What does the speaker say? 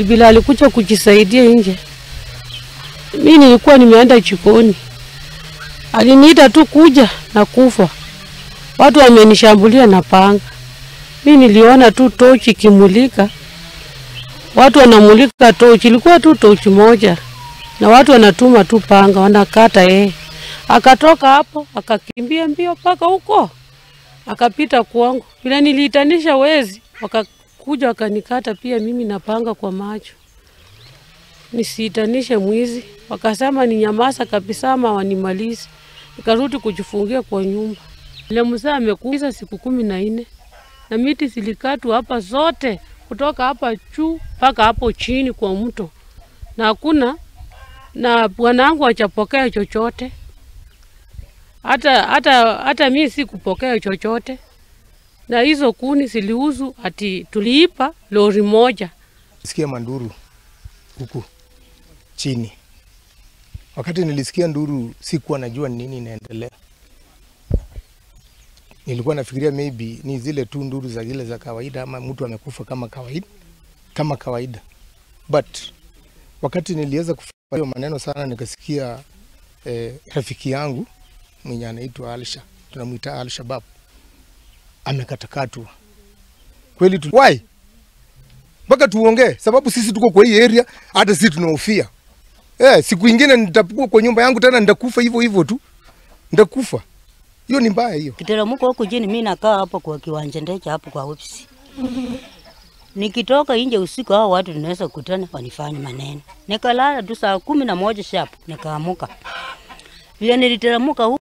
Bila alikuja kujisaidia nje. Mimi nilikuwa nimeenda jikoni. Aliniita tu kuja na kufa. Watu wamenishambulia na panga. Mimi niliona tu tochi kimulika. Watu wanamulika tochi, ilikuwa tu tochi moja. Na watu wanatuma tu panga, wanakata yeye. Akatoka hapo, akakimbia mbio paka huko. Akapita kwangu. Bila niliitanisha wezi, wakakuja wakanikata pia mimi na panga kwa macho. Nisiitanishe mwizi, wakasema ni nyamaza kabisa ama wanimalize. Nikarudi kujifungia kwa nyumba. Ile mzee amekufa siku 14 na miti zilikatwa hapa zote kutoka hapa juu mpaka hapo chini kwa mto. Na hakuna, na bwanangu hajapokea chochote. Hata mimi sikupokea chochote. Na hizo kuni ziliuzu ati tuliipa lori moja. Sikia manduru huku chini. Wakati nilisikia nduru sikuwa najua nini inaendelea. Nilikuwa nafikiria maybe ni zile tu nduru za zile za kawaida ama mtu amekufa kama kawaida. But wakati niliweza kufanya maneno sana nikasikia rafiki yangu mwenye anaitwa Alsha, tunamuita Al-Shabaab, amekatakatwa. Kweli tu why? Mpaka tuongee sababu sisi tuko kwa hii area, hata sisi tunahofia. Siku nyingine nitakuwa kwa nyumba yangu tena nitakufa hivyo hivyo tu. Nitakufa. Hiyo ni mbaya hiyo. Kiteremko huko chini mimi nakaa hapo kwa kiwanja ndege hapo kwa ofisi. Nikitoka nje usiku hao watu tunaweza kukutana wanifanye maneno. Nikalala tu saa 11 sharp nikaamuka. Vile niliteremka